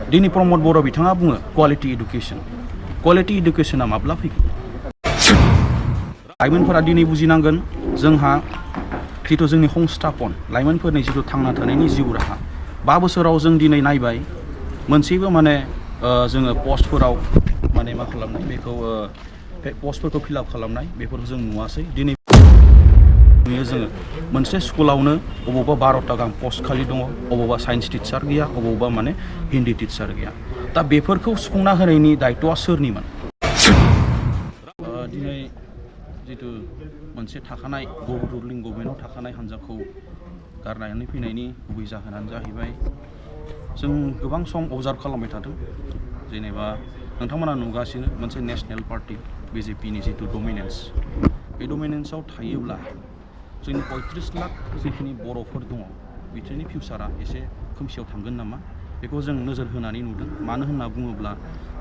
दिनै प्रमद बर' बिथाङा बुङो क्वालिटी एडुकेशन। क्वालिटी एडुकेशना माब्ला फैगोन? लाइमोनफोरा दिनै बुजिनांगोन जोंहा जिथु जोंनि संस्थापन लाइमोनफोरनि जिथु थांना थानायनि जिउ राहा 5 बोसोराव जों दिनै नायबाय मोनसेबो माने जोङो पस्टफोराव माने मा खालामनाय बेखौ पस्टफोरखौ फिलआप खालामनाय बेफोरखौ जों नुवासै। दिनै नुयो जोङो मोनसे स्कुलावनो अबावबा 12टा गाहाम पस्ट खालि दङ, अबावबा साइन्स टिचार गैया, अबावबा माने हिन्दी टिचार गैया। दा बेफोरखौ सुफुंना होनायनि दायित्वआ सोरनिमोन? दिनै जिथु मोनसे थाखानाय रुलिं गभर्नमेन्टआव थाखानाय हान्जाखौ गारनानै फैनायनि गुबै जाहोनानो जाहैबाय जों गोबां सम अबजार्भ खालामबाय थादों। जेनेबा नोंथांमोना नुगासिनो मोनसे नेशनेल पार्टी बिजेपिनि जिथु डमिनेन्स, बे डमिनेन्सआव थायोब्ला जोंनि 35 लाख जिखिनि बर'फोर दङ बिसोरनि फिउचारा एसे खोमसियाव थांगोन नामा बेखौ जों नोजोर होनानै नुदों। मानो होनना बुङोब्ला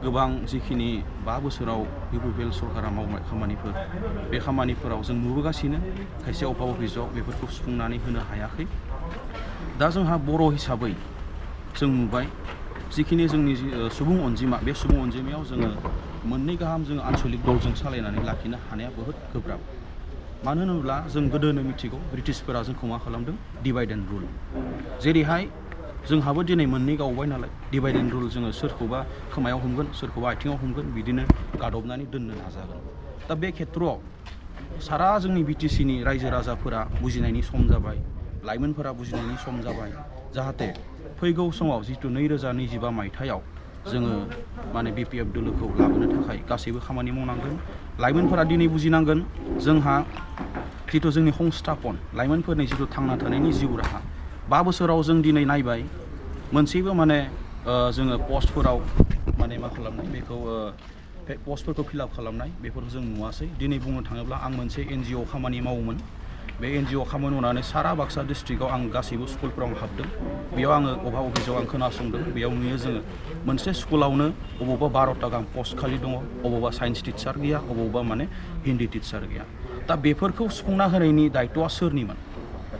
गोबां जिखिनि 5 बोसोराव UPPL सरकारा मावनाय खामानिफोर बे खामानिफोराव जों नुबोगासिनो खायसे अभाब अभिजोग बेफोरखौ सुफुंनानै होनो हायाखै। दा जोंहा बर' हिसाबै जों नुबाय जिखिनि जोंनि सुबुं अनजिमा, बे सुबुं अनजिमायाव जोङो 2 गाहाम जोङो आन्चलिक दलजों सालायनानै लाखिनो हानाया बहुद गोब्राब। मानो होनोब्ला जों गोदोनो मिथिगौ ब्रिटिशफोरा जोंखौ मा खालामदों? Divide and rule. जेरैहाय जोंहाबो दिनै 2 गावबाय नालाय डिभाइड एन्ड रुल, जोङो सोरखौबा खोमायाव हमगोन, सोरखौबा आथिङाव हमगोन, बिदिनो गादबनानै दोननो नाजागोन। दा बे खेथ्रआव सारा जोंनि BTCनि रायजो राजाफोरा बुजिनायनि सम जाबाय, लाइमोनफोरा बुजिनायनि सम जाबाय, जाहाथे फैगौ समाव जिथु 2025 मायथाइयाव जोङो माने BPF दोलोखौ लाबोनो थाखाय गासैबो खामानि मावनांगोन। लाइमोनफोरा दिनै बुजिनांगोन जोंहा जिथु जोंनि संस्थापन लाइमोनफोरनि जिथु थांना थानायनि जिउ राहा 5 बोसोराव जों दिनै नायबाय मोनसेबो माने जोङो पस्टफोराव माने मा खालामनाय बेखौ पस्टफोरखौ फिलआप खालामनाय बेफोरखौ जों नुवासै। दिनै बुंनो थाङोब्ला आं मोनसे NGO खामानि मावोमोन। बे NGO खामानि मावनानै सारा बाक्सा डिस्ट्रिक्टआव आं गासैबो स्कुलफोराव हाबदों। बेयाव आङो अभाब अभिजोग आं खोनासंदों। बेयाव नुयो जोङो मोनसे स्कुलावनो अबावबा 12टा गाहाम पस्ट खालि दङ, अबावबा साइन्स टिचार गैया, अबावबा माने हिन्दी टिचार गैया। दा बेफोरखौ सुफुंना होनायनि दायित्वआ सोरनिमोन?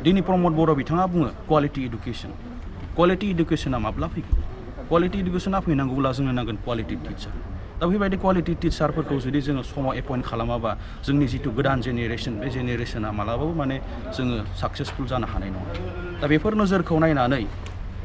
दिनै प्रमद बर' बिथाङा बुङो क्वालिटी एडुकेशन। क्वालिटी एडुकेशना माब्ला फैगोन? क्वालिटी एडुकेशना फैनांगौब्ला जोंनो नांगोन क्वालिटी टिचार। दा बेबायदि क्वालिटी टिचारफोरखौ जुदि जोङो समाव एपइन्ट खालामाबा जोंनि जिथु गोदान जेनेरेसन, बे जेनेरेसना मालाबाबो माने जोङो साक्सेसफुल जानो हानाय नङा। दा बेफोर नोजोरखौ नायनानै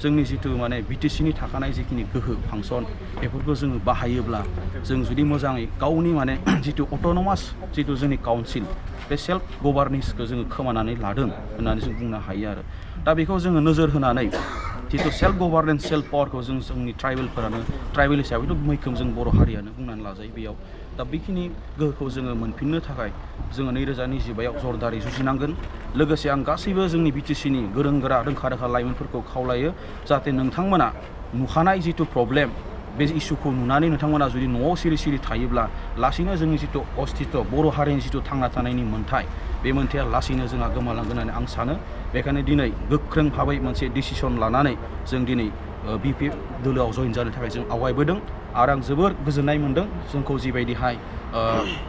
जोंनि जिथु माने BTCनि थाखानाय जिखिनि गोहो फांसन बेफोरखौ जोङो बाहायोब्ला जों जुदि मोजाङै गावनि माने जिथु अट'नमास जिथु जोंनि काउन्सिल, बे सेल्फ गभार्नेन्सखौ जोङो खोमानानै लादों होननानै जों बुंनो हायो आरो। दा बेखौ जोङो नोजोर होनानै जिथु सेल्फ गभार्नेन्स, सेल्फ पावारखौ जोंनि ट्राइबेल हिसाबैथ' मैखोम जों बर' हारियानो बुंनानै लाजायो बेयाव। दा बेखिनि गोहोखौ जोङो मोनफिननो थाखाय जोङो 2025आव जरदारै जुजिनांगोन। लोगोसे आं गासैबो जोंनि BTCनि गोरों गोरा रोंखा रोखा लाइमोनफोरखौ खावलायो जाहाथे नोंथांमोना नुखानाय जिथु प्रब्लेम बे इस्युखौ नुनानै नोंथांमोना जुदि न'आव सिरि सिरि थायोब्ला लासैनो जोंनि जिथु अस्तित्व बर' हारिनि जिथु थांना थानायनि मोन्थाय, बे मोन्थाया लासैनो जोंहा गोमालांगोन होननानै आं सानो। बेखायनो दिनै गोख्रों भाबै मोनसे डिसिसन लानानै जों दिनै BPF दोलोआव जइन जानो थाखाय जों आवगायबोदों। आरो आं जोबोर गोजोननाय मोन्दों जोंखौ जिबायदिहाय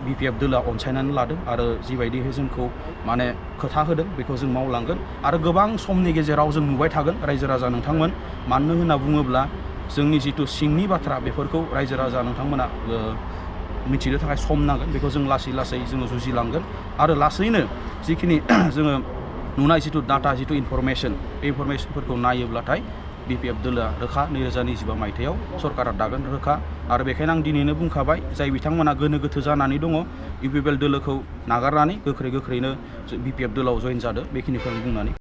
BPF दोलोआ अनसायनानै लादों आरो जिबायदिहाय जोंखौ माने खोथा होदों बेखौ जों मावलांगोन। आरो गोबां समनि गेजेराव जों नुबाय थागोन रायजो राजा नोंथांमोन। मानो होनना बुङोब्ला जोंनि जिथु सिंनि बाथ्रा बेफोरखौ रायजो राजा नोंथांमोना मिथिनो थाखाय सम नांगोन। बेखौ जों लासै लासै जोङो जुजिलांगोन। आरो लासैनो जिखिनि जोङो नुनाय जिथु डाटा, जिथु इनफरमेसन, बे इनफरमेसनफोरखौ नायोब्लाथाय BPF दोलोआ रोखा 2025 मायथाइयाव सरकारा दागोन रोखा। आरो बेखायनो आं दिनैनो बुंखाबाय जाय बिथांमोना गोनो गोथो जानानै दङ UPPL दोलोखौ नागारनानै गोख्रैनो BPF दोलोआव जइन जादों, बेखिनिखौ आं बुंनानै